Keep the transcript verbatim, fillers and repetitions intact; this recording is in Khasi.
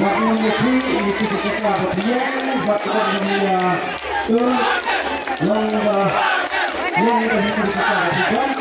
Wat nang ïa ki, ïa ki ki ki ka ba biang, wat nang ïa, eh, long ba, long ba ki ki ki ka ba biang.